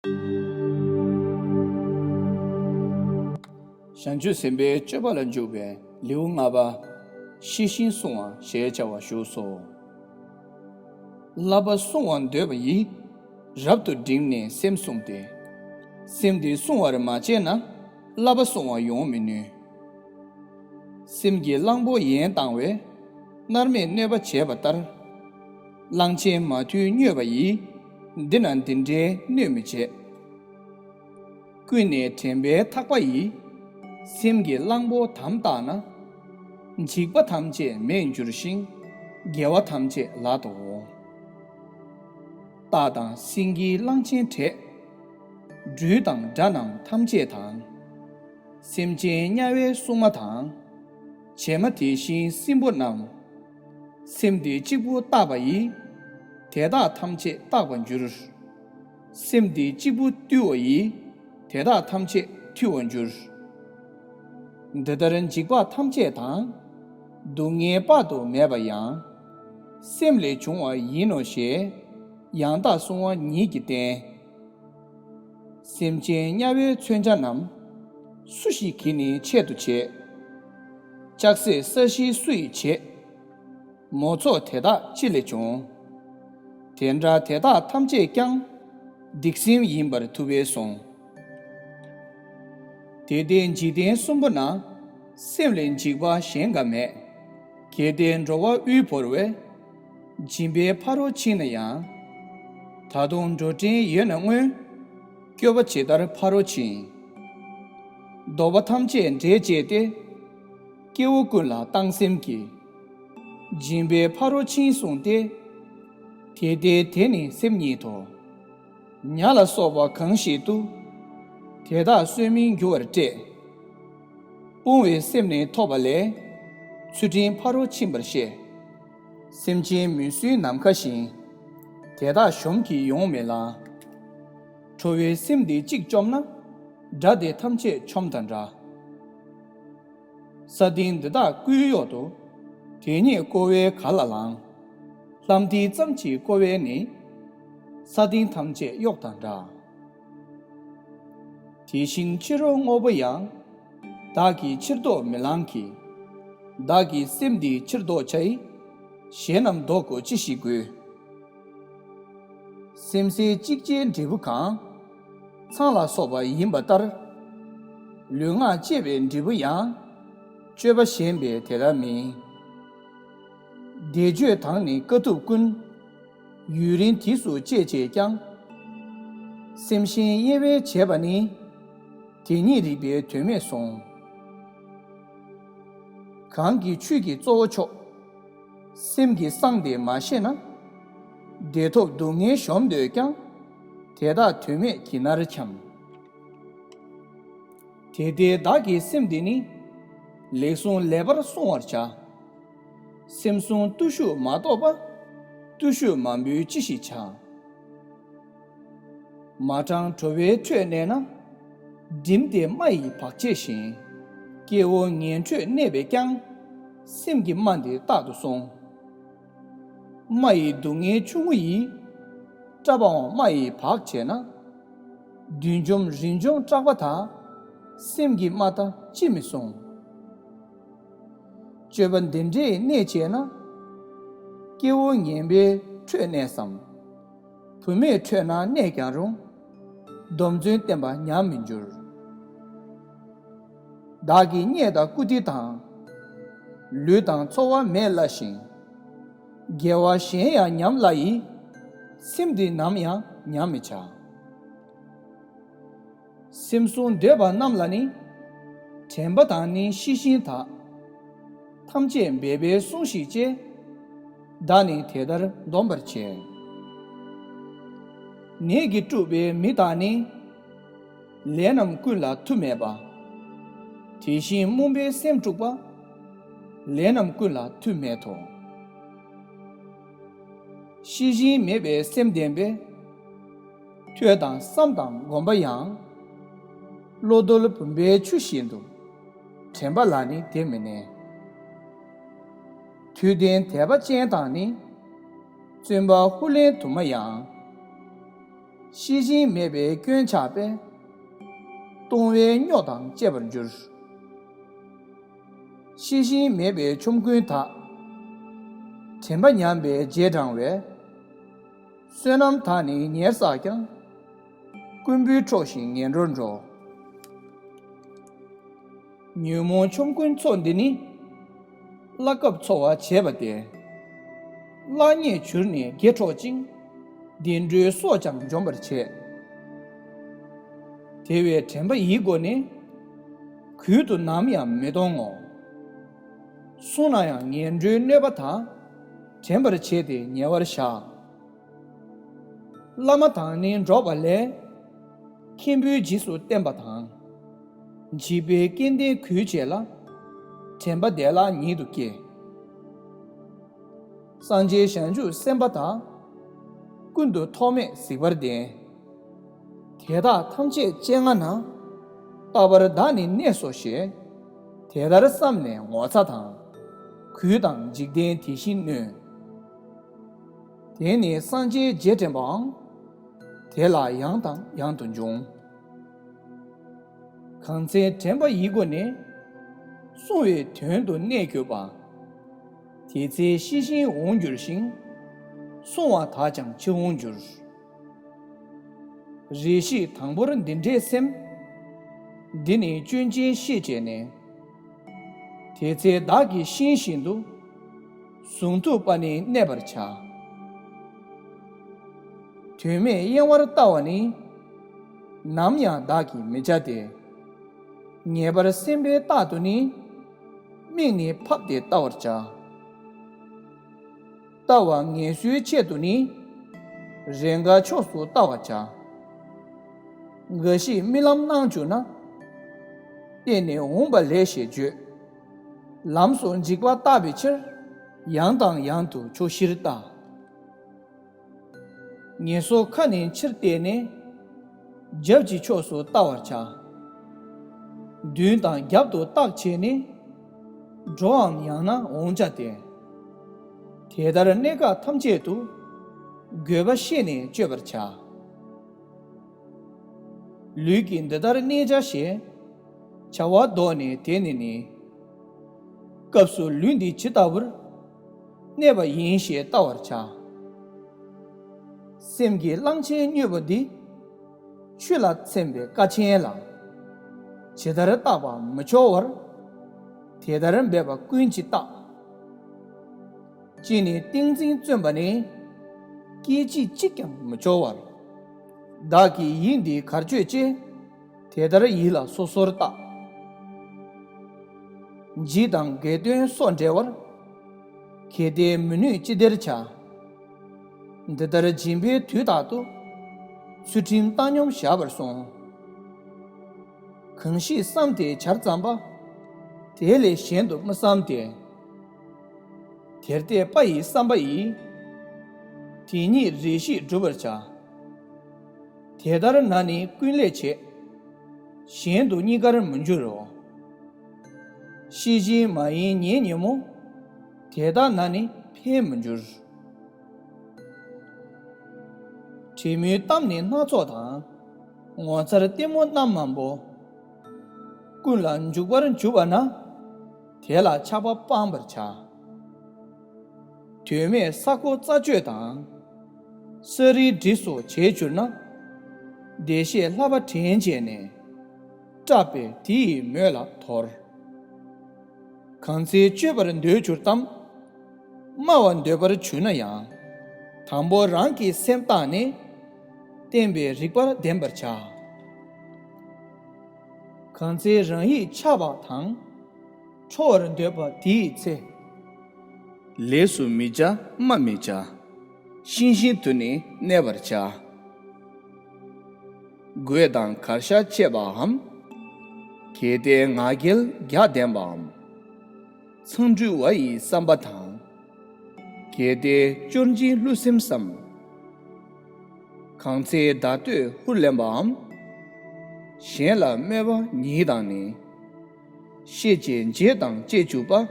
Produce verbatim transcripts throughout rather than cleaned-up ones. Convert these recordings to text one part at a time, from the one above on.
བྱང་ཆུབ་སེམས་དཔའི་སྤྱོད་པ་ལ་འཇུག་པའི་ལེའུ་ལྔ་པ། ཤེས་བཞིན་བསྲུང་བ་ཞེས་བྱ་བ་བཞུགས་སོ། བསླབ་པ་བསྲུང་བར་འདོད་པ་ཡིས། རབ་ཏུ་བསྒྲིམས་ནས་སེམས་བསྲུངས་ཏེ། སེམས་འདི་བསྲུང་བར་མ་བྱས་ན། བསླབ་པ་བསྲུང་བ་ཡོང་མི་ནུས། སེམས་ཀྱི་གླང་པོ་ཡན་བཏང་བས། མནར་མེད་གནོད་པ་བྱས་པ་ལྟར། གླང་ཆེན་མ་ཐུལ་སྨྱོས་པ་ཡིས། འདི་ན་འདི་འདྲའི་གནོད་མི་བྱེད། ཀུན་ནས་དྲན་པའི་ཐག་པ་ཡིས། སེམས་ཀྱི་གླང་པོ་དམ་བཏགས་ན། འཇིགས་པ་ཐམས་ཅད་མེད་འགྱུར་ཞིང་། དགེ་བ་ཐམས་ཅད་ལག་ཏུ་འོང་། སྟག་དང་སེང་གེའི་གླང་ཆེན་བྲེད། སྦྲུལ་དང་དགྲ་རྣམས་ཐམས་ཅད་དང་། སེམས་ཅན་དམྱལ་བའི་སྲུང་མ་དང་། བྱད་མ་དེ་བཞིན་སྲིན་པོ་རྣམས། སེམས་འདི་གཅིག་པུ་བརྟགས་པ་ཡིས། དེ་དག་ཐམས་ཅད་རྟག་པར་འགྱུར། སེམས་འདི་གཅིག་པུ་བཏུལ་བ་ཡིས། དེ་དག་ཐམས་ཅད་ཐུལ་བར་འགྱུར། འདི་ལྟར་འཇིགས་པ་ཐམས་ཅད་དང་། སྡུག་བསྔལ་དཔག་ཏུ་མེད་པ་ཡང་། སེམས་ལས་བྱུང་བ་ཡིན་ནོ་ཞེས། ཡང་དག་བསྲུང་བ་ཉིད་ཀྱིས་བསྟན། སེམས་ཅན་དམྱལ་བའི་མཚོན་ཆ་རྣམས། སུ་ཞིག་གིས་ནི་ཆེད་དུ་བྱེད། ལྕགས་སྲེག་ས་གཞི་སུ་ཡིས་བྱེད། མོ་ཚོགས་དེ་དག་ཅི་ལས་བྱུང་། དེ་འདྲ་དེ་དག་ཐམས་ཅད་ཀྱང་། སྡིག་སེམས་ཡིན་པར་ཐུབ་པས་གསུངས། དེ་ལྟའི་འཇིག་རྟེན་གསུམ་པོ་ན། སེམས་ལས་འཇིགས་པ་གཞན་འགའ་མེད། གལ་ཏེ་འགྲོ་བ་དབུལ་བོར་བས། སྦྱིན་པའི་ཕ་རོལ་ཕྱིན་ན་ཡང་། ད་དུང་འགྲོ་དྲན་ཡོད་ན་སྔོན། སྐྱོབ་པ་ཇི་ལྟར་ཕ་རོལ་ཕྱིན། བདོག་པ་ཐམས་ཅད་འབྲས་བཅས་ཏེ། སྐྱེ་བོ་ཀུན་ལ་བཏང་སེམས་ཀྱིས། སྦྱིན་པའི་ཕ་རོལ་ཕྱིན་བསྲུངས་ཏེ། དེ་ལྟའི་དེ་ནི་སེམས་ཉིད་དོ། ཉ་ལ་སོགས་པ་གང་ཞིག་ཏུ། དེ་དག་གསོན་མིན་འགྱུར་བར་བསྐྲད། དཔུང་བའི་སེམས་ནི་ཐོབ་པ་ལས། ཚུལ་ཁྲིམས་ཕ་རོལ་ཕྱིན་པར་བཤད། སེམས་ཅན་མི་སྲུན་ནམ་མཁའ་བཞིན། དེ་དག་གཞོམ་གྱིས་ཡོང་མི་ལང་། ཁྲོ་བའི་སེམས་འདི་གཅིག་བཅོམ་ན། དགྲ་དེ་ཐམས་ཅད་ཆོམས་དང་འདྲ། ས་སྟེང་འདི་དག་ཀུན་གཡོག་ཏུ། དེ་ཉིད་བསྐོར་བས་ག་ལ་ལང་། ལྷམ་མཐིལ་ཙམ་གྱིས་བསྐོར་བས་ནི། ས་སྟེང་ཐམས་ཅད་གཡོགས་དང་འདྲ། དེ་བཞིན་ཕྱི་རོལ་དངོས་པོ་ཡང་། བདག་གིས་ཕྱིར་བཟློག་མི་ལང་གི། བདག་གི་སེམས་འདི་ཕྱིར་བཟློག་བྱ་ཡི། གཞན་རྣམས་བཟློག་གོ་ཅི་ཞིག་དགོས། སེམས་གསལ་གཅིག་ཅན་འབྲས་བུ་གང་། ཚངས་ལ་སོགས་པ་ཡིན་པ་ལྟར། ལུས་ངག་བཅས་པའི་འབྲས་བུ་ཡང་། སྤྱོད་པ་ཞན་པས་དེ་ལྟར་མིན། བཟླས་བརྗོད་དང་ནི་དཀའ་ཐུབ་ཀུན། ཡུན་རིང་དུས་སུ་སྤྱད་བྱས་ཀྱང་། སེམས་གཞན་དབྱེ་བས་བྱས་པ་ནི། དེ་ཉིད་རིག་པའི་དོན་མེད་གསུངས། གང་གིས་ཆོས་ཀྱི་གཙོ་བོ་མཆོག། སེམས་ཀྱི་གསང་དེ་མ་ཤེས་ན། བདེ་ཐོབ་སྡུག་བསྔལ་གཞོམ་འདོད་ཀྱང་། དེ་དག་དོན་མེད་ཀྱི་མནར་འཁྱམས། དེ་ལྟའི་བདག་གི་སེམས་འདི་ནི། ལེགས་བསྲུང་ལེགས་པར་བསྲུང་བར་བྱ། སེམས་བསྲུང་བརྟུལ་ཞུགས་མ་གཏོགས་པ། བརྟུལ་ཞུགས་མ་འབུལ་ཅི་ཞིག་བྱ། མ་དྲང་གྲོ་བའི་ཁྲོད་གནས་ན། བསྒྲིམས་ཏེ་རྨ་ཡི་བག་བྱེད་བཞིན། སྐྱེ་བོ་ངན་ཁྲོད་གནས་པས་ཀྱང་། སེམས་ཀྱི་རྨ་འདི་རྟག་ཏུ་བསྲུང་། རྨ་ཡི་སྡུག་བསྔལ་ཆུང་ངུ་ཡིས། སྐྲག་པའང་རྨ་ཡི་བག་བྱས་ན། བདུད་འཇོམས་རིན་འཇོམས་སྐྲག་པ་དག། སེམས་ཀྱི་རྨ་དག་ཅིས་མི་བསྲུང་། སྤྱོད་པ་འདི་འདྲས་གནས་བྱས་ན། སྐྱེ་བོ་ངན་པའི་ཁྲོད་གནས་སམ། བུད་མེད་ཁྲོད་ན་གནས་ཀྱང་རུང་། སྡོམ་བརྩོན་བསྟེན་པ་ཉམས་མི་འགྱུར། བདག་གིས་རྙེད་དང་བཀུར་སྟི་དང་། ལུས་དང་འཚོ་བ་མེད་སླ་ཞིང་། དགེ་བ་གཞན་ཡང་ཉམས་སླ་ཡི། སེམས་འདི་ནམ་ཡང་ཉམས་མི་བྱ། སེམས་བསྲུང་འདོད་པ་རྣམས་ལ་ནི། དྲན་པ་དང་ནི་ཤེས་བཞིན་དག། ཐམས་ཅད་འབད་པས་སྲུངས་ཤིག་ཅེས། བདག་ནི་དེ་ལྟར་འདོམས་པར་བྱེད། ནད་ཀྱིས་དཀྲུགས་པའི་མི་དག་ནི། ལས་རྣམས་ཀུན་ལ་མཐུ་མེད་པ། དེ་བཞིན་རྨོངས་པའི་སེམས་དཀྲུགས་པ། ལས་རྣམས་ཀུན་ལ་མཐུ་མེད་དོ། ཤེས་བཞིན་མེད་པའི་སེམས་ལྡན་པས། ཐོས་དང་བསམ་དང་སྒོམ་པ་ཡང་། བློ་རྡོལ་བུམ་པའི་ཆུ་བཞིན་དུ། དྲན་པ་ལ་ནི་དེ་མི་གནས། དུས་ལྡན་དད་པ་ཅན་དང་ནི། བརྩོན་པ་ཧུར་ལེན་དུ་མ་ཡང་། ཤེས་བཞིན་མེད་པའི་སྐྱོན་ཆགས་པས། ལྟུང་བའི་སྨྱོ་དང་བཅས་པར་འགྱུར། ཤེས་བཞིན་མེད་པའི་ཆོམ་རྐུན་དག། དྲན་པ་ཉམས་པའི་རྗེས་འབྲང་བས། བསོད་ནམས་དག་ནི་ཉེར་བསགས་ཀྱང་། རྐུན་པོའི་འཕྲོག་བཞིན་ངན་འགྲོར་འགྲོ། ཉོན་མོངས་ཆོམ་རྐུན་ཚོགས་འདི་ནི། བླ་གབ་འཚོ་བ་བྱས་པ་སྟེ། བླ་ཉེས་གྱུར་ནས་དགེ་འཕྲོག་ཅིང་། བདེ་འགྲོའི་སྲོག་ཀྱང་འཇོམས་པར་བྱེད། དེ་བས་དྲན་པ་ཡི་སྒོ་ནས། གུད་དུ་ནམ་ཡང་མི་གཏོང་ངོ་། བསྲུང་ན་ཡང་ངན་འགྲོའི་གནོད་པ་དག། དྲན་པར་བྱས་ཏེ་ཉེ་བར་བཞག། བླ་མ་དང་ནི་འགྲོགས་པ་ལས། མཁན་པོའི་རྗེས་སུ་བསྟན་པ་དང་། བྱིས་པའི་སྐལ་ལྡན་གུས་བྱས་ལ། དྲན་པ་བདེ་བླག་ཉིད་དུ་སྐྱེ། སངས་རྒྱས་བྱང་ཆུབ་སེམས་དཔའ་དག། ཀུན་ཏུ་ཐོགས་མེད་གཟིགས་པར་ལྡན། དེ་དག་ཐམས་ཅད་སྤྱན་སྔ་ན། རྟག་པར་བདག་ནི་གནས་སོ་ཞེས། དེ་ལྟར་བསམས་ནས་ངོ་ཚ་དང་། གུས་དང་འཇིག་རྟེན་དེ་བཞིན་གནོད། དེ་ནི་སངས་རྒྱས་རྗེས་དྲན་པའང་། དེ་ལ་ཡང་དང་ཡང་དུ་འབྱུང་། གང་ཚེ་དྲན་པ་ཡི་སྒོ་ནས། བསྲུང་བའི་དོན་དུ་གནས་གྱུར་པ། དེ་ཚེ་ཤེས་བཞིན་འོང་འགྱུར་ཞིང་། བསྲུང་བ་དག་ཀྱང་འཆི་འོང་འགྱུར། རེ་ཞིག་དང་པོར་འདི་འདྲའི་སེམས། འདི་ནི་སྐྱོན་ཅན་ཤེས་བྱས་ནས། དེ་ཚེ་བདག་གིས་ཤེས་བཞིན་དུ། གཟུང་ཐུབ་པ་ནི་གནས་པར་བྱ། དོན་མེད་གཡེང་བར་ལྟ་བ་ནི། ནམ་ཡང་བདག་གིས་མི་བྱ་སྟེ། ངེས་པར་སེམས་པས་རྟག་ཏུ་ནི། མིག་ནི་ཕབ་སྟེ་ལྟ་བར་བྱ། ལྟ་བ་ངལ་གསོའི་ཆེད་དུ་ནི། རེས་འགའ་ཕྱོགས་སུ་ལྟ་བར་བྱ། འགའ་ཞིག་རྨི་ལམ་སྣང་བྱུང་ན། བལྟས་ནས་འོངས་པ་ལས་ཞེས་བརྗོད། ལམ་སོགས་འཇིག་པ་བརྟག་པའི་ཕྱིར། ཡང་དང་ཡང་དུ་ཕྱོགས་བཞིར་ལྟ། ངལ་གསོ་ཁ་ནས་ཕྱིར་བལྟས་ནས། རྒྱབ་ཀྱི་ཕྱོགས་སུ་ལྟ་བར་བྱ། མདུན་དང་རྒྱབ་ཏུ་བརྟག་བྱས་ནས། འགྲོའམ་ཡང་ན་འོང་བྱ་སྟེ། དེ་ལྟར་གནས་སྐབས་ཐམས་ཅད་དུ། དགོས་པ་ཤེས་ནས་སྤྱོད་པར་བྱ། ལུས་ཀྱིས་འདི་ལྟར་གནས་བྱ་ཞེས། བྱ་བ་བཟློག་ནས་དེ་ནི་ནི། སྐབས་སུ་ལུས་འདི་ཇི་ལྟ་བུར། གནས་པ་ཡིན་ཞེས་བལྟ་བར་བྱ། སེམས་ཀྱིས་གླང་ཆེན་སྨྱོས་པ་འདི། ཆུ་ལ་ཚེམ་པའི་ཀ་ཆེན་ལ། ཇི་ལྟར་བརྟག་པ་མི་འཆོར་བར། དེ་ལྟར་འབད་པ་ཀུན་གྱིས་བརྟག། ཅི་ནས་ཏིང་འཛིན་བརྩོན་པ་ནི། སྐད་ཅིག་གཅིག་ཀྱང་མི་འཆོར་བར། བདག་གིས་ཡིད་འདི་གར་གཅོད་ཅེས། དེ་ལྟར་ཡིད་ལ་སོ་སོར་བརྟག། འཇིགས་དང་དགེ་འདུན་སོགས་འབྲེལ་བར། གལ་ཏེ་མི་ནུས་ཅི་བདེར་བྱ། འདི་ལྟར་སྦྱིན་པའི་དུས་དག་ཏུ། ཚུལ་ཁྲིམས་བཏང་སྙོམས་བཞག་པར་གསུངས། གང་ཞིག་བསམ་དེ་བྱར་བརྩམས་པ། དེ་ལས་གཞན་དུ་མི་བསམ་སྟེ། དེར་གཏད་པ་ཡི་བསམ་པ་ཡིས། དེ་ཉིད་རེ་ཞིག་བསྒྲུབ་པར་བྱ། དེ་ལྟར་ན་ནི་ཀུན་ལེགས་བྱེད། གཞན་དུ་རྙེད་དཀར་མི་འགྱུར་རོ། ཤེས་བཞིན་མ་ཡིན་ཉེ་ཉོན་མོངས། དེ་དག་ན་ནི་ཕན་མི་འགྱུར། བྲེ་མོའི་གཏམ་ནི་སྣ་ཚོགས་དང་། ངོ་མཚར་ལྟད་མོ་རྣམ་མང་པོ། ཀུན་ལ་འཇུག་པར་འཇུག་པ་ན། དེ་ལ་ཆགས་པ་སྤང་བར་བྱ། དོན་མེད་ས་རྐོ་རྩྭ་གཅོད་དང་། ས་རིལ་འབྲི་སོགས་བྱས་གྱུར་ན། བདེ་གཤེགས་ལྷ་པ་བྲན་བྱས་ནས། སྐྲག་པས་དེ་ཡི་མོད་ལ་དོར། གང་ཚེ་གཅོད་པར་འདོད་གྱུར་ཏམ། སྨྲ་བར་འདོད་པར་གྱུར་ན་ཡང་། དང་པོ་རང་གི་སེམས་བརྟགས་ནས། བསྟན་པའི་རིགས་པ་ལྡན་པར་བྱ། གང་ཚེ་རང་ཡིད་ཆགས་པ་དང་། ཁྲོ་བར་འདོད་པ་དེའི་ཚེ། ལས་སུ་མི་བྱ་སྨྲ་མི་བྱ། ཤིང་བཞིན་དུ་ནི་གནས་པར་བྱ། དགོད་དང་གར་ཤ་བཅས་པའམ། གལ་ཏེ་ང་རྒྱལ་རྒྱགས་ལྡན་པའམ། མཚང་འབྲུ་བ་ཡི་བསམ་པ་དང་། གལ་ཏེ་སྐྱོར་འབྱིན་བསླུ་སེམས་སམ། གང་ཚེ་བརྡ་སྤྲོད་ཧུར་ལེན་པའམ། གཞན་ལ་སྨོད་པ་ཉིད་དང་ནི། ཤེས་བྱའི་རྗེས་དང་བཅས་གྱུར་པ།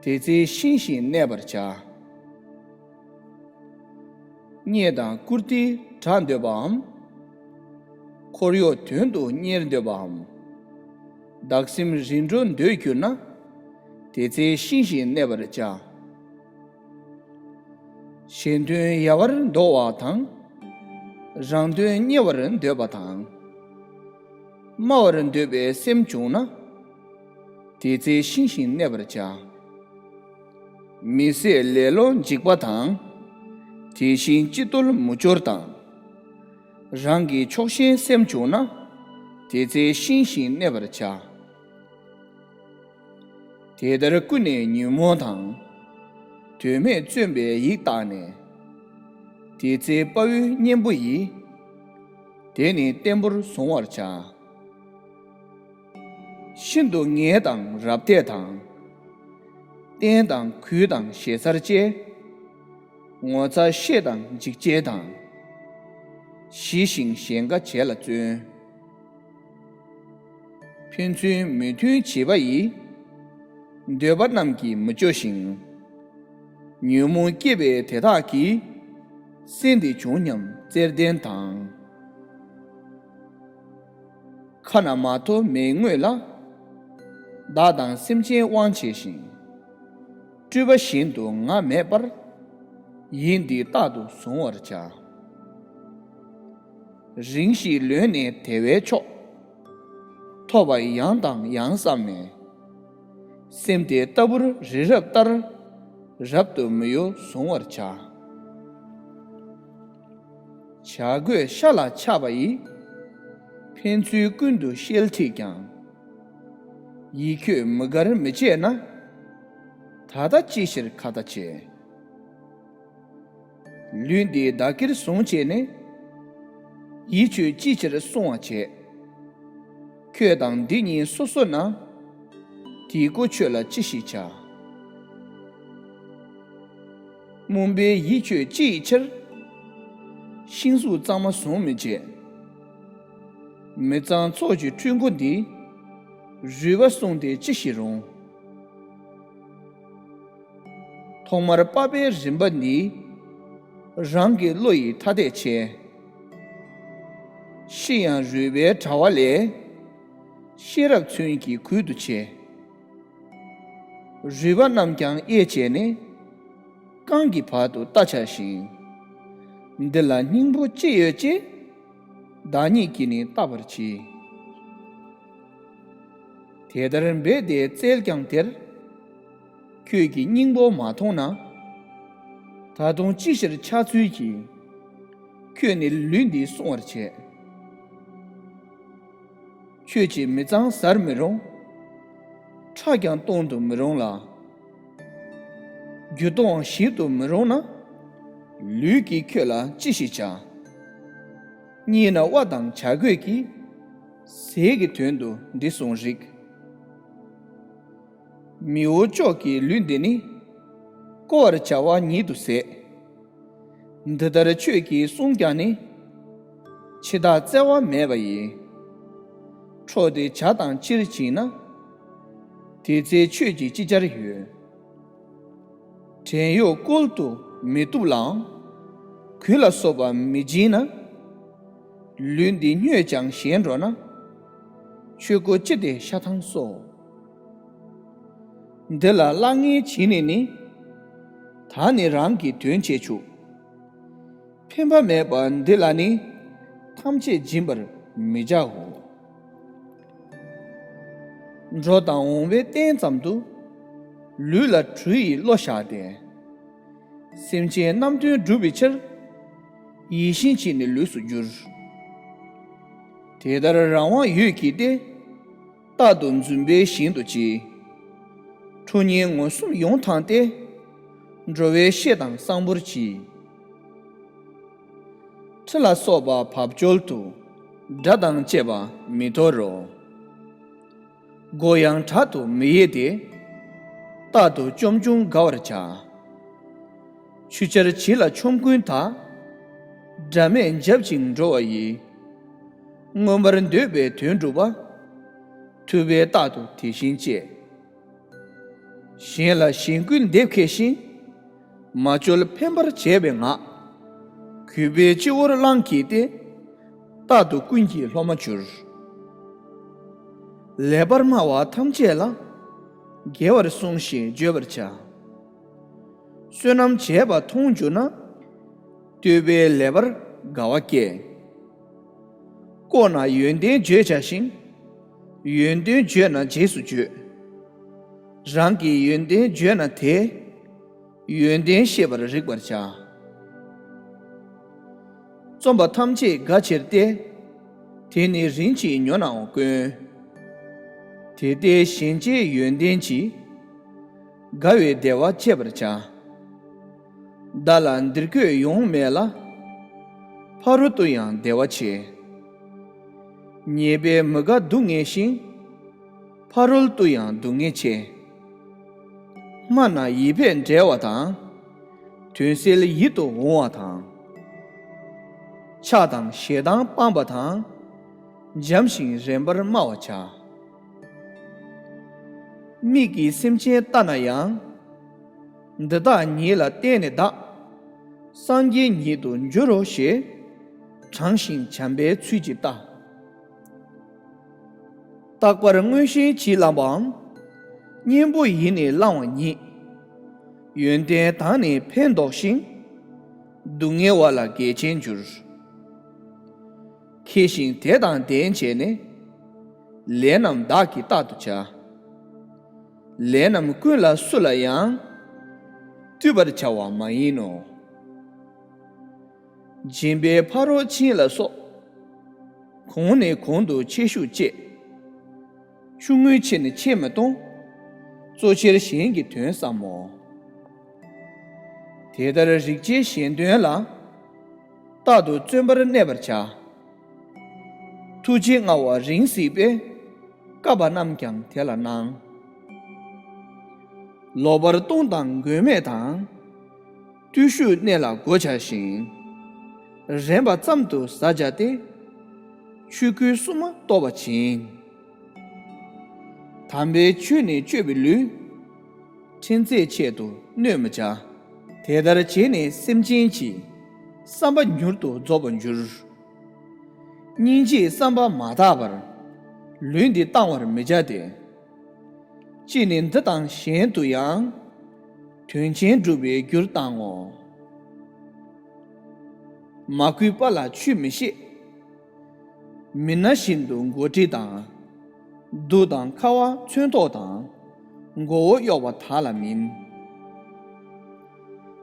དེ་ཚེ་ཤིང་བཞིན་གནས་པར་བྱ། རྙེད་དང་བཀུར་སྟིའི་ གྲགས་འདོད་པའམ། འཁོར་གཡོག་དོན་དུ་གཉེར་འདོད་པའམ། བདག་སེམས་རིམ་གྲོ་འདོད་གྱུར་ན། དེ་ཚེ་ཤིང་བཞིན་གནས་པར་བྱ། གཞན་དོན་ཡལ་བར་འདོད་པ་དང་། རང་དོན་གཉེར་བར་འདོད་པ་དང་། སྨྲ་བར་འདོད་པའི་སེམས་བྱུང་ན། དེ་ཚེ་ཤིང་བཞིན་གནས་པར་བྱ། མི་བཟད་ལེ་ལོ་འཇིགས་པ་དང་། དེ་བཞིན་སྤྱི་བརྟོལ་མུ་ཅོར་དང་། རང་གི་ཕྱོགས་ཞེན་སེམས་བྱུང་ན། དེ་ཚེ་ཤིང་བཞིན་གནས་པར་བྱ། དེ་ལྟར་ཀུན་ནས་ཉོན་མོངས་དང་། དོན་མེད་བརྩོན་པས་ཡིད་བརྟགས་ནས། དེ་ཚེ་དཔའ་བོའི་གཉེན་པོ་ཡིས། དེ་ནི་བརྟན་པོར་གཟུང་བར་བྱ། ཤིན་ཏུ་ངལ་དང་རབ་འདས་དང་། བསྟན་དང་གུས་དང་ཞེ་སར་བཅས། ངོ་ཚ་ཤེས་དང་འཇིགས་བྱེད་དང་། ཞི་ཞིང་ཞེན་དགའ་བྱེད་ལ་བརྩོན། ཕན་ཚུན་མོས་མཐུན་བྱེད་པ་ཡི། འདོད་པ་རྣམས་ཀྱིས་མི་སྐྱོ་ཞིང་། ཉོན་མོངས་སྐྱེས་པས་དེ་དག་གིས། སེམས་འདི་བྱུང་སྙམ་བརྩེར་ལྡན་དང་། ཁ་ན་མ་ཐོ་མེའི་ངོས་ལ། བདག་དང་སེམས་ཅན་དབང་བྱས་ཤིང་། སྤྲུལ་པ་བཞིན་དུ་ང་མེད་པར། ཡིད་འདི་རྟག་ཏུ་གཟུང་བར་བྱ། རིང་ཞིག་ལོན་ནས་དེ་བས་མཆོག་ཐོབ་པ་ཡང་དང་ཡང་བསམས་ནས། སེམས་དེ་ལྟ་བུར་རི་རབ་ལྟར། རབ་ཏུ་མི་གཡོ་གཟུང་བར་བྱ། བྱ་རྒོད་ཤ་ལ་ཆགས་པ་ཡིས། ཕན་ཚུན་ཀུན་ཏུ་ཤེལ་ཁྲིད་ཀྱང་། ཡིད་ཁྱོད་མི་དགར་མི་བྱེད་ན། ད་ལྟ་ཅི་ཕྱིར་ཁ་ཏ་བྱེད། ལུས་འདི་བདག་གིར་བཟུང་བྱས་ནས། ཡིད་ཁྱོད་ཅི་ཕྱིར་སྲུང་བ་བྱེད། ཁྱོད་དང་འདི་གཉིས་སོ་སོ་ན། དེའི་སྒོ་ཁྱོད་ལ་ཅི་ཞིག་བྱ། རྨོངས་པའི་ཡིད་ཁྱོད་ཅི་ཡི་ཕྱིར། ཤིང་གཟུགས་གཙང་མ་བཟུང་མི་བྱེད། མི་གཙང་ཚོགས་ཀྱི་འཁྲུལ་འཁོར་འདི། རུལ་བ་བསྲུངས་ཏེ་ཅི་ཞིག་རུང་། ཐོག་མར་པགས་པའི་རིམ་པ་འདི། རང་གི་བློ་ཡིས་ཐ་དད་ཕྱེ། ཤི་ཡང་རུལ་བའི་དྲ་བ་ལས། ཤེས་རབ་མཚོན་གྱིས་གུད་དུ་ཕྱེ། རུལ་བ་རྣམས་ཀྱང་དབྱེ་བྱས་ནས། རྐང་གི་བར་དུ་བལྟ་བྱ་ཞིང་། འདི་ལ་སྙིང་པོ་ཅི་ཡོད་ཅེས། བདག་ཉིད་ཀྱིས་ནི་བལྟ་བར་གྱིས། དེ་ལྟར་འབད་དེ་བཙལ་ཀྱང་དེར། ཁྱོད་ཀྱིས་སྙིང་པོ་མ་མཐོང་ན། ད་དུང་ཅི་ཕྱིར་ཆགས་ཚུལ་གྱིས། ཁྱོད་ནི་ལུས་འདི་བསྲུང་བར་བྱེད། ཁྱོད་ཀྱིས་མི་གཙང་བཟར་མི་རུང་། ཁྲག་ཀྱང་གཏོང་དུ་མི་རུང་ལ། རྒྱུ་གཏོང་ཞིག་ཏུ་མི་རུང་ན། ལུས་ཀྱིས་ཁྱོད་ལ་ཅི་ཞིག་བྱ། གཉིས་ན་དབའ་དང་བྱ་རྒོད་ཀྱིས། ཟས་ཀྱི་དོན་དུ་འདི་བསྲུང་རིགས། མི་འོ་ཅོག་གི་ལུས་འདི་ནི། བརྐོ་བར་བྱ་བ་ཉིད་དུ་ཟད། འདི་ལྟར་ཁྱོད་ཀྱིས་བསྲུངས་ཀྱང་ནི། འཆི་བདག་བཙལ་བ་མེད་པ་ཡིས། འཕྲོག་སྟེ་བྱ་དང་ཅིར་བྱིན་ན། དེ་ཚེ་ཁྱོད་ཀྱིས་ཅི་བྱར་ཡོད། བྲན་གཡོག་བཀོལ་དུ་མི་བཏུབ་ལའང་། གོས་ལ་སོགས་པ་མི་སྦྱིན་ན། ལུས་འདི་སྨྱོས་ཀྱང་ཞན་འགྲོ་ན། ཆོས་སྐུ་ཅི་སྟེ་ཤ་ཐང་སོ། འདི་ལ་གླ་རྔན་བྱིན་ནས་ནི། ད་ནི་རང་གི་དོན་བྱེད་ཆུག་ཕན་པ་མེད་པ་འདི་ལ་ནི། ཐམས་ཅད་སྦྱིན་པར་མི་བྱའོ། འགྲོ་དང་འོང་བའི་རྟེན་ཙམ་དུ། ལུས་ལ་གྲུ་ཡི་བློ་བཞག་སྟེ། སེམས་ཅན་རྣམས་དོན་བསྒྲུབ་པའི་ཕྱིར། ཡིད་བཞིན་གྱི་ནི་ལུས་སུ་འགྱུར། དེ་ལྟར་རང་དབང་ཡོད་ཀྱིས་ཏེ། རྟག་ཏུ་འཛུམ་པའི་ཞིང་དུ་གྱིས། ཁྲོ་གཉེར་ངོ་གསུམ་ཡོངས་དྭངས་ཏེ། འགྲོ་བའི་གཤེད་དང་གསང་ཕུར་གྱིས། ཁྲི་ལ་སོགས་པ་བབ་ཅོལ་དུ། དགྲ་དང་བཅས་པ་མི་འཐོར་རོ། མགོ་ཡང་དྲག་ཏུ་མི་ཡེ་སྟེ། རྟག་ཏུ་བཅོམ་བྱུང་དགའ་བར་བྱ། ཆུ་ཆར་བྱི་ལ་ཆོམ་རྐུན་དག་དགྲ་མེད་འཇབ་ཅིང་འགྲོ་བ་ཡི། མངོན་པར་འདོད་པའི་དོན་སྒྲུབ་པ། ཐུབ་པས་རྟག་ཏུ་དེ་བཞིན་སྤྱད། གཞན་ལ་གཞན་བསྐུལ་འདེབས་མཁས་ཤིང་། མ་བཅོལ་ཕན་པར་བྱས་པའི་ངག་གུས་པས་སྤྱི་བོར་བླངས་བགྱིས་ཏེ། རྟག་ཏུ་ཀུན་གྱི་སློབ་མར་གྱུར། ལེགས་པར་སྨྲ་བ་ཐམས་ཅད་ལ། དགེ་བར་གསུངས་ཤིང་བརྗོད་པར་བྱ། བསོད་ནམས་བྱས་པ་མཐོང་གྱུར་ན། བསྟོད་པས་ལེགས་པར་དགའ་བ་སྐྱེ། ལྐོག་ན་ཡོན་ཏན་བརྗོད་བྱ་ཞིང་། ཡོན་ཏན་བརྗོད་ན་རྗེས་སུ་བརྗོད། རང་གི་ཡོན་ཏན་བརྗོད་ན་དེ། ཡོན་ཏན་ཤེས་པར་རིག་པར་བྱ། རྩོམ་པ་ཐམས་ཅད་དགའ་ཕྱིར་ཏེ། དེ་ནི་རིན་ཆེས་ཉོ་ནའང་དཀོན། དེ་ལྟའི་གཞན་གཅེས་ཡོན་ཏན་གྱིས། དགའ་བའི་བདེ་བ་སྤྱད་པར་བྱ། བདག་ལ་འདིར་འགོད་ཡོང་མེད་ལ། ཕ་རོལ་ཏུ་ཡང་བདེ་བ་ཆེ། ཉེས་པའི་མི་དགའ་སྡུག་བསྔལ་ཞིང་། ཕ་རོལ་ཏུ་ཡང་སྡུག་བསྔལ་ཆེ། སྨྲ་ན་ཡིད་ཕེབས་འགྲེལ་བ་དང་། དོན་གསལ་ཡིད་དུ་འོང་བ་དང་། ཆགས་དང་ཞེ་སྡང་སྤངས་པ་དང་། འཇམ་ཞིང་རན་པར་སྨྲ་བར་བྱ། མིག་གིས་སེམས་ཅན་ལྟ་ན་ཡང་། འདི་དག་ཉིད་ལ་བརྟེན་ནས་བདག། སངས་རྒྱས་ཉིད་དུ་འགྱུར་རོ་ཞེས། དྲང་ཞིང་བྱམས་པའི་ཚུལ་གྱིས་ལྟ། རྟག་པར་མངོན་ཞེན་གྱིས་བསླངས་པའམ། གཉེན་པོ་ཡིས་ནི་བསླང་བ་ཉིད། ཡོན་ཏན་དག་ནི་ཕན་འདོགས་ཤིང་། སྡུག་བསྔལ་བ་ལ་གལ་ཆེན་འགྱུར། མཁས་ཤིང་དེ་དང་ལྡན་བྱས་ནས། ལས་རྣམས་བདག་གིས་རྟག་ཏུ་བྱ། ལས་རྣམས་ཀུན་ལ་སུ་ལ་ཡང་། བསྟུད་པར་བྱ་བ་མ་ཡིན་ནོ། སྦྱིན་པའི་ཕ་རོལ་ཕྱིན་ལ་སོགས། གོང་ནས་གོང་དུ་ཆེ་ཤོས་བཅས། ཆུང་ངུའི་ཆེ་ནས་ཆེ་མི་གཏོང་། གཙོ་ཆེར་གཞན་གྱི་དོན་བསམ་མོ། དེ་ལྟར་རིགས་ཆེན་གཞན་དོན་ལ། རྟག་ཏུ་བརྩོན་པར་གནས་པར་བྱ། ཐུགས་རྗེ་མངའ་བ་རིང་སྲིད་པས། བསྐལ་པ་རྣམས་ཀྱང་དེ་ལ་སྣང་། ལོག་པར་ལྟུང་དང་མགོན་མེད་དང་། བརྟུལ་ཞུགས་གནས་ལ་བགོ་བྱ་ཞིང་། རན་པ་ཙམ་དུ་ཟ་བྱ་སྟེ། ཆོས་སྐུའི་སྲུང་མ་རྟོགས་པར་བྱིན། དམ་པའི་ཆོས་ནི་སྤྱོད་པའི་ལུས། ཕྲན་ཚེགས་ཆེད་དུ་གནོད་མི་བྱ། དེ་ལྟར་བྱས་ནས་སེམས་ཅན་གྱི། བསམ་པ་མྱུར་དུ་རྫོགས་པར་འགྱུར། སྙིང་རྗེའི་བསམ་པ་མ་དག་པར། ལུས་འདི་གཏང་བར་མི་བྱ་སྟེ། ཅི་ནས་འདི་དང་གཞན་དུ་ཡང་། དོན་ཆེན་སྒྲུབ་པའི་རྒྱུར་བཏང་ངོ་། མ་གུས་པ་ལ་ཆོས་མི་བཤད། མི་ན་བཞིན་དུ་མགོ་དཀྲིས་དང་། གདུགས་དང་ཁ་བ་མཚོན་ཐོགས་དང་། མགོ་བོ་གཡོགས་པ་དག་ལ་མིན།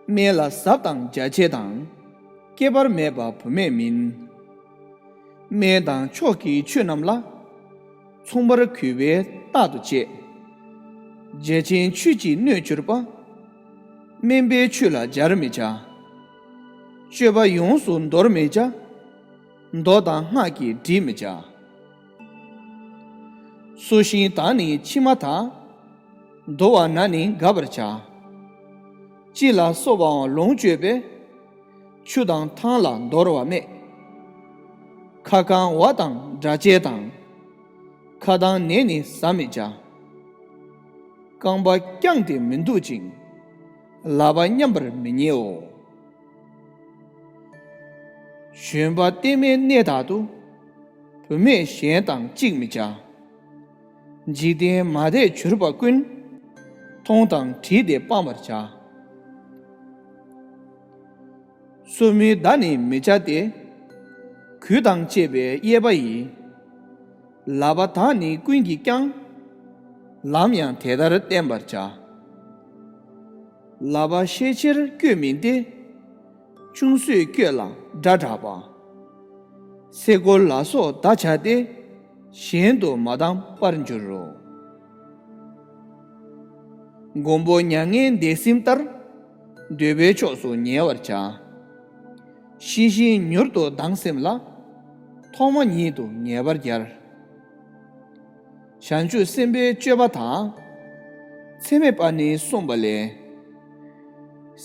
སྨན་ལ་ཟབ་དང་རྒྱ་ཆེ་དང་། སྐྱེ་བར་མེད་པ་བུད་མེད་མིན། སྨན་དང་མཆོག་གི་ཆོས་རྣམས་ལ། མཚུངས་པར་གུས་པས་རྟག་ཏུ་སྤྱད། རྒྱལ་ཆེན་ཆོས་ཀྱིས་གནོད་གྱུར་པ། དམན་པའི་ཆོས་ལ་སྦྱར་མི་བྱ། སྤྱོད་པ་ཡོངས་སུ་འདོར་མི་བྱ། མདོ་དང་སྔགས་ཀྱིས་སྒྲིབ་མི་བྱ། སོ་ཤིང་དག་ནི་ཕྱི་མ་དག། དོར་བ་ན་ནི་དགའ་བར་བྱ། ཅི་ལ་སོགས་པའང་ལོངས་སྤྱོད་པས། ཆུ་དང་ཐང་ལ་འདོར་བ་སྨད། ཁ་བསྐང་བ་དང་སྒྲ་བཅས་དང་། ཁ་དང་ནས་ནི་ཟ་མི་བྱ། རྐང་པ་བརྐྱངས་ཏེ་མི་འདུག་ཅིང་། ལག་པ་མཉམ་པར་མི་ཉལའོ། བཞོན་པ་སྟོད་སྨད་གནས་དག་ཏུ། བུད་མེད་གཞན་དང་གཅིག་མི་བྱ། འཇིག་རྟེན་མ་དད་གྱུར་པ་ཀུན། མཐོང་དང་དྲིས་ཏེ་སྤང་བར་བྱ། སོར་མོའི་མདའ་ནི་མི་བྱ་སྟེ། གོས་དང་བཅས་པའི་གཡས་པ་ཡིས། ལག་པ་དག་ནི་ཀུན་གྱིས་ཀྱང་། ལམ་ཡང་དེ་ལྟར་བསྟན་པར་བྱ། ལག་པ་ཤས་ཆེར་བསྐྱོད་མིན་ཏེ། ཅུང་ཟད་བསྐྱོད་ལ་སྒྲ་གྲགས་པ། སེ་གོལ་ལ་སོགས་བརྡ་བྱ་སྟེ། གཞན་དུ་མ་བཏང་པར་འགྱུར་རོ། མགོན་པོ་མྱ་ངན་འདས་ཟིན་ལྟར། འདོད་པའི་ཕྱོགས་སུ་ཉལ་བར་བྱ། ཤེས་བཞིན་མྱུར་དུ་སྡང་སེམས་ལ། ཐོག་མ་ཉིད་དུ་ངེས་པར་སྦྱར། བྱང་ཆུབ་སེམས་དཔའི་སྤྱོད་པ་དག། ཚད་མེད་པ་ནི་གསུངས་པ་ལས།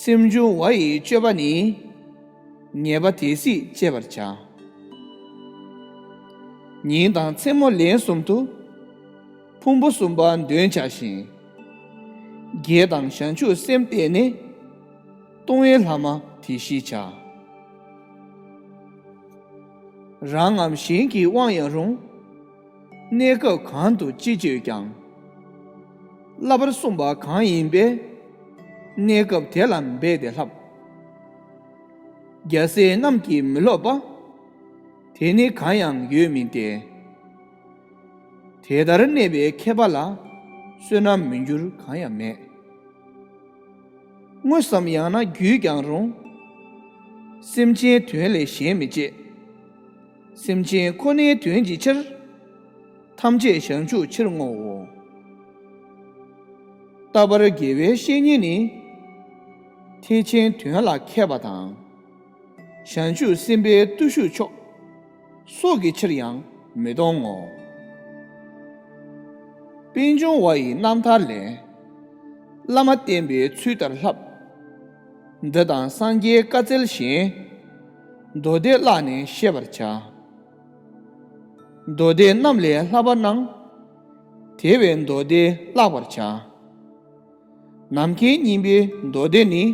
སེམས་བྱུང་བ་ཡི་སྤྱོད་པ་ནི། ངེས་པ་དེ་སྲིད་སྤྱད་པར་བྱ། ཉིན་དང་མཚན་མོ་ལན་གསུམ་དུ། ཕུང་པོ་གསུམ་པ་འདོན་བྱ་ཞིང་། དགེ་དང་བྱང་ཆུབ་སེམས་བརྟས་ནས། ལྟུང་བའི་ལྷག་མ་དེ་ཞི་བྱ། རང་ངམ་གཞན་གྱི་དབང་ཡང་རུང་། གནས་སྐབས་གང་དུ་ཅི་སྤྱོད་ཀྱང་། བསླབ་པར་གསུངས་པ་གང་ཡིན་པས། གནས་སྐབས་དེ་ལ་འབད་དེ་བསླབ། རྒྱལ་སྲས་རྣམས་ཀྱིས་མི་སློབ་པ། དེ་ནི་གང་ཡང་ཡོད་མིན་ཏེ། དེ་ལྟར་གནས་པའི་མཁས་པ་ལ། བསོད་ནམས་མི་འགྱུར་གང་ཡང་མེད། དངོས་སམ་ཡང་ན་བརྒྱུད་ཀྱང་རུང་། སེམས་ཅན་དོན་ལས་གཞན་མི་བྱེད། སེམས་ཅན་ཁོ་ནའི་དོན་གྱི་ཕྱིར། ཐམས་ཅད་བྱང་ཆུབ་ཕྱིར་བསྔོའོ། ལྟ་བར་དགེ་བའི་བཤེས་གཉེན་ནི། ཐེག་ཆེན་དོན་ལ་མཁས་པ་དང་། བྱང་ཆུབ་སེམས་དཔའི་བརྟུལ་ཞུགས་མཆོག་སྲོག་གི་ཕྱིར་ཡང་མི་གཏོང་ངོ་། པད་འབྱུང་བ་ཡི་རྣམ་ཐར་ལས། བླ་མ་བསྟེན་པའི་ཚུལ་ལྟར་བསླབ། འདི་དང་སངས་རྒྱས་བཀའ་སྩལ་བཞིན། མདོ་སྡེ་བཀླགས་ནས་ཤེས་པར་བྱ། མདོ་སྡེ་རྣམས་ལས་བསླབ་པ་གནང་། དེ་བས་མདོ་སྡེ་བཀླག་པར་བྱ། ནམ་མཁའི་སྙིང་པོའི་མདོ་སྡེ་ནི།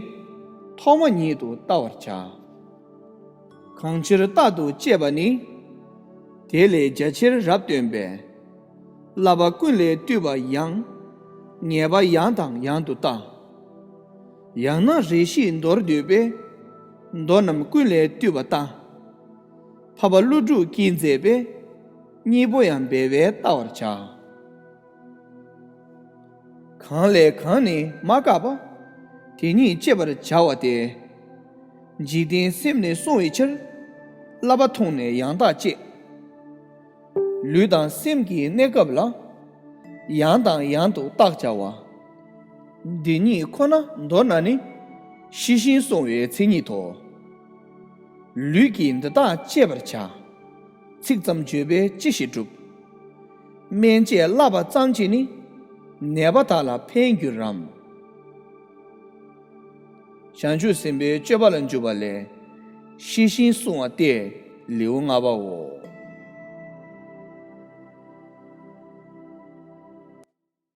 ཐོག་མ་ཉིད་དུ་བལྟ་བར་བྱ། གང་ཕྱིར་རྟག་ཏུ་དཔྱད་པ་ནི། དེ་ལས་རྒྱ་ཆེར་རབ་སྟོན་པས། བསླབ་པ་ཀུན་ལས་བཏུས་པ་ཡང་། ངེས་པ་ཡང་དང་ཡང་དུ་བལྟ། ཡང་ན་རེ་ཞིག་མདོར་བསྡུས་པས། མདོ་རྣམས་ཀུན་ལས་བཏུས་པ་ལྟ། འཕགས་པ་ཀླུ་སྒྲུབ་ཀྱིས་མཛད་པའི། སྙིང་པོ་ཡང་འབད་པས་བལྟ་བར་བྱ། གང་ལས་གང་ནི་མ་བཀག་པ། དེ་ཉིད་དཔྱད་པར་བྱ་བ་སྟེ། འཇིག་རྟེན་སེམས་ནི་བསྲུང་བའི་ཕྱིར། བསླབ་པ་ཐུགས་ནས་ཡང་དག་དཔྱད། ལུས་དང་སེམས་ཀྱི་གནས་སྐབས་ལ། ཡང་དང་ཡང་དུ་བརྟག་བྱ་བ། འདི་ཉིད་ཁོ་ན་མདོར་ན་ནི། ཤེས་བཞིན་བསྲུང་བའི་མཚན་ཉིད་དོ། ལུས་ཀྱིས་འདི་དག་དཔྱད་པར་བྱ། ཚིག་ཙམ་བརྗོད་པས་ཅི་ཞིག་འགྲུབ། སྨན་དཔྱད་བསླབ་པ་ཙམ་གྱིས་ནི། ནད་པ་དག་ལ་ཕན་འགྱུར་རམ། བྱང་ཆུབ་སེམས་དཔའི་སྤྱོད་པ་ལ་འཇུག་པ་ལས། ཤེས་བཞིན་བསྲུང་བ་སྟེ་ལེའུ་ལྔ་པའོ།